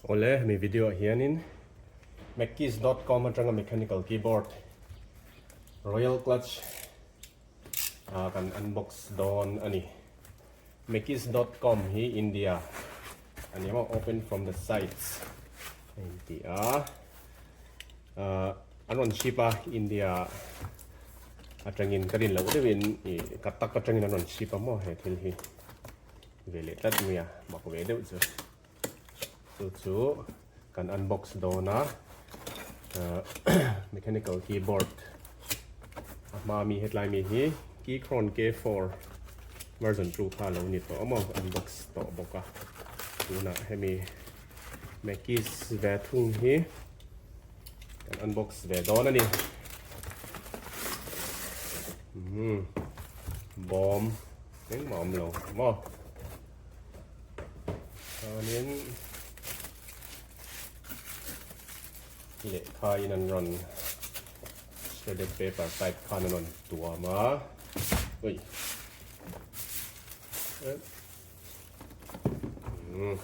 Awle, hemi video ah hianin Mackeys dot com atanga mechanical keyboard Royal Clutch ah kan unbox dawn a ni. Mackeys dot com hi India a ni maw, open from the sides a inti a. Ahh an rawn ship a India atangin ka rin loh deuhin ih Cuttack atangin an rawn ship a maw he thil hi. Ve leh tlat mai a, mak ve deuh chu. Chu chu kan unbox dawn a, mechanical keyboard a hma mi hetlai mi hi Keychron K4 version 2 kha lo ni tawh maw unbox tawh bawk a. Tunah hemi Mackeys ve thung hi kan unbox ve dawn a ni. Umm bawm. Engmah awm lo maw? Chuanin lehkha in an rawn shredded paper type khan an rawn tuam a. Ui. Umm.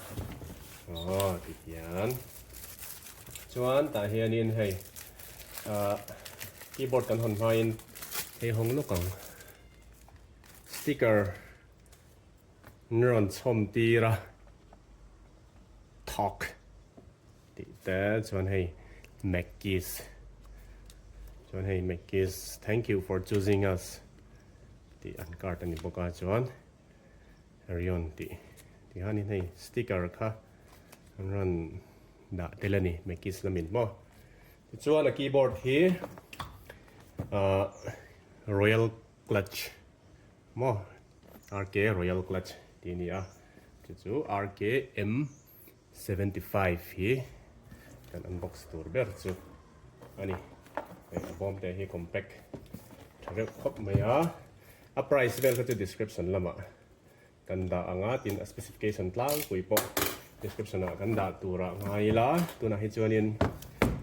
Aw ti hian. Chuan tah hianin hei ah keyboard kan hawn hmain hei hawng lawk ang. Sticker an rawn chhawm tir a, Talk tih te chuan hei Mackeys chuan hei Mackeys thank you for choosing us tih an card a ni bawk a chuan Arion tih tih hianin hei sticker kha an rawn dah tel a ni Mackeys lamin maw tichuan a keyboard hi ah Royal Clutch maw RK Royal Clutch tih a ni a chu chu RK M 75 hi kan unbox tur ber chu a ni hei a bawm te hi compact tha reuh khawp mai a a price vel kha chu description lamah kan dah ang a tin a specification tlangpui pawh description ah kan dah tur ah ngai ila tunah hi chuanin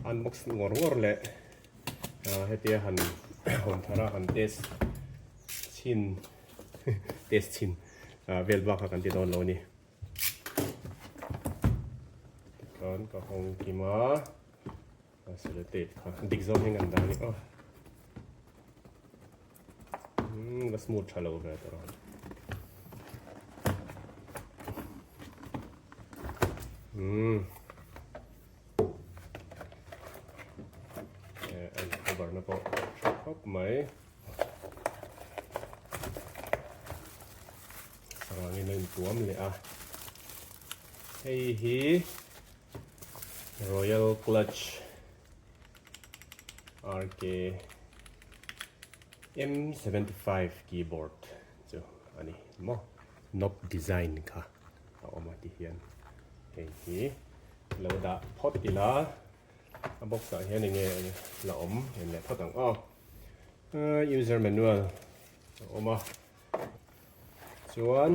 unbox ngawr ngawr leh ah hetia han hawn thar a han test chhin test chhin ah vel bak kha kan ti dawn lo a ni tikhan ka hawng kim a a sellotape kha dik zawng hian kan dah a ni aw. Umm va smooth tha lo ve tawh a. Umm. Eh an cover na pawh tha khawp mai. Sarangin a intuam leh a. Hei hi Royal Clutch RK M75 keyboard chu a ni maw knob design kha a awm a ti hian hei hi lo dah phawt ila a box ah hian enge la awm en leh phawt ang aw user manual a awm a chuan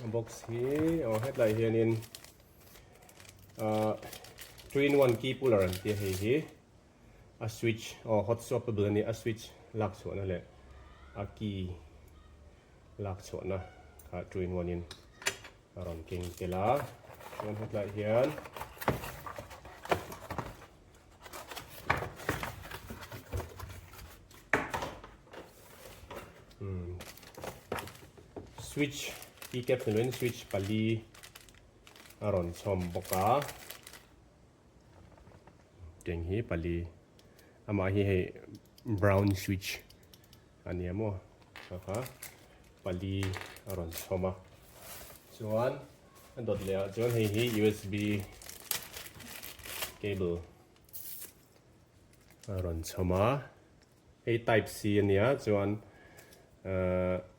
a box hi aw hetlai hianin 2 in 1 key puller an tia hei hi a switch aw hot swappable a ni a switch lak chhuahna leh a key lak chhuahna kha 2 in 1 in a rawn keng tel a chuan hetlai hian Switch keycap ni loin switch pali a rawn chhawm bawk a keng hi pali amah hi hei brown switch a nia maw kha kha pali a rawn chhawm a chuan a dawt leh ah chuan hei hi usb cable a rawn chhawm a. Hei type C a nia chuan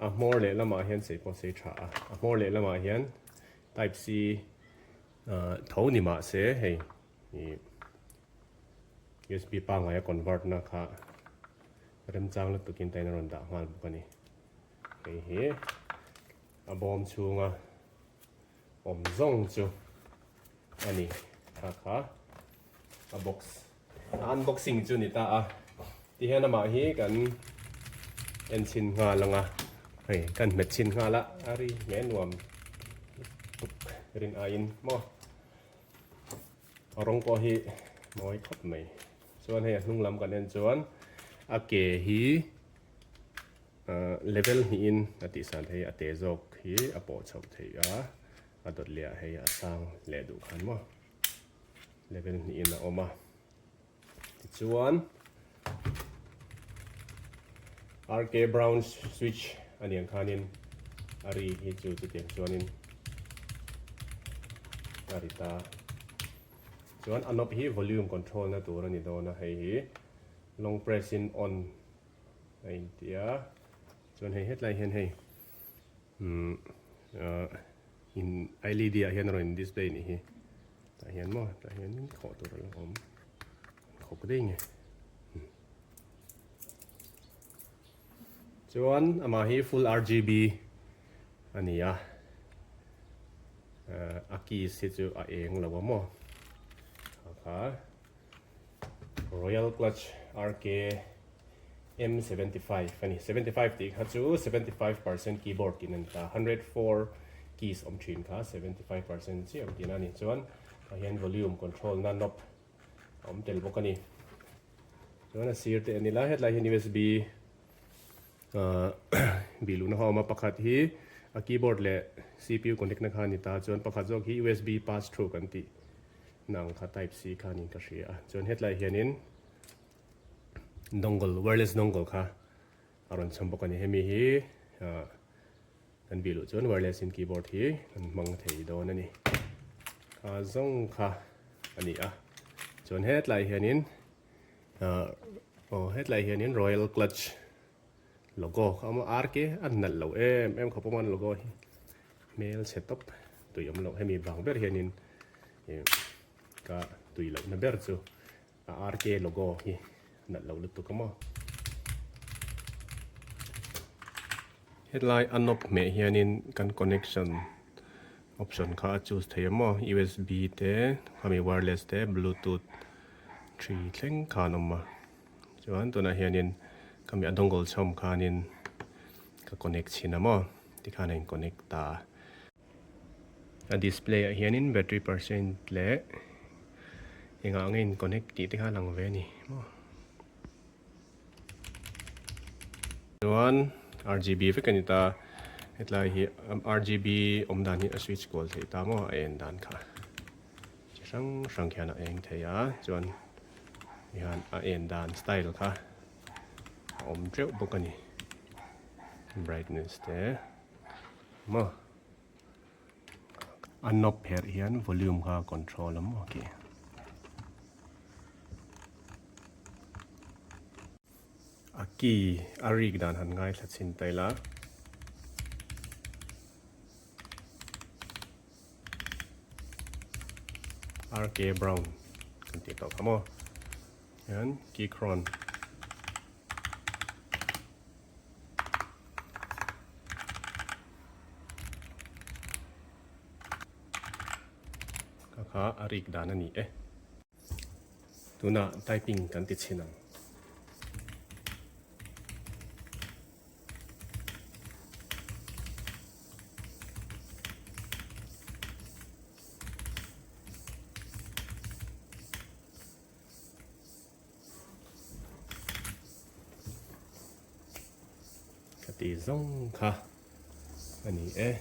a hmawr leh lamah hian sei pawh sei tha a, a hmawr leh lamah hian type C tho ni mah se hei ih USB pangngai a convert na kha remchang lutukin tain a rawn dah nghal bawk a ni. Hei hi a bawm chhunga awm zawng chu a ni kha kha a box. A unboxing chu ni ta a, tihian amah hi kan en chhin nghal ang a, hei kan hmet chhin nghal a, a ri nge nuam tuk rin aiin maw. A rawng pawh hi mawi khawp mai. Chuan hei a hnung lam kan en chuan a ke hi level hnihin a tihsan thei a te zawk hi a pawh chhoh theih a, a dawt leh ah hei a sang leh duh khan maw level hnihin a awm a. Tichuan RK Brown switch a niang khanin a ri hi chu chutiang chuanin a ri ta. Chuan a knob hi volume control na tur a ni dawn a, hei hi long press in on a inti a. Chuan hei hetlai hian hei umm in led ah hian a rawn in display nih hi tah hian maw tah hian khawh tur a lo awm khawk daih nge chuan amah hi full rgb a ni a a keys hi chu a eng lo a maw kha kha Royal Clutch RK M75 a ni. 75 tih kha chu 75% keyboard tih a ni ta. 104 keys awm thin kha 75% chiah awm tihna a ni. Chuan tah hian volume control na knob a awm tel bawk a ni. Chuan a sir te a ni lai hetlai hian USB bih luhna ho a awm a. Pakhat hi a keyboard leh CPU connect na kha a ni ta. Chuan pakhat zawk hi USB pass through kan tih Nang kha type C kha niin ka hria a, chuan hetlai hianin dongle, wireless dongle kha a rawn chhawm bawk a ni. Hemi hi ah kan bih luh chuan wireless in keyboard hi kan hmang thei dawn a ni. Kha zawng kha a ni a, chuan hetlai hianin ah aw hetlai hianin royal clutch logo kha a awm a, RK a nalh lo em em khawp awm a logo hi. Hmel chhe tawp tui awm loh hemi vang ber hianin ih ka tui lohna ber chu a RK logo hi nalh lo lutuk a maw. Hetlai a knob hmeh hianin kan connection option kha a choose thei a maw usb te khami wireless te bluetooth three thleng khan a awm a chuan tunah hianin khami a dongle chhawm khanin ka connect chhin a maw. Tikhan a in connect ta a. A display ah hianin battery percent leh engah nge in connect tih te kha a lang ve a ni maw. Chuan RGB vek a ni ta, hetlai hi RGB awm dan hi a switch kual theih ta maw a en dan kha chi hrang hrang khian a eng thei a, chuan hian a en dan style kha a awm teuh bawk a ni. Brightness te maw a knob pherh hian volume kha control a maw khi a key a rik dan han ngaithla chhin ta ila. RK Brown kan tih tawh kha maw hian Keychron. Kha kha a rik dan a ni e. Tunah typing kan ti chhin ang. Ka ti zawng kha a ni e.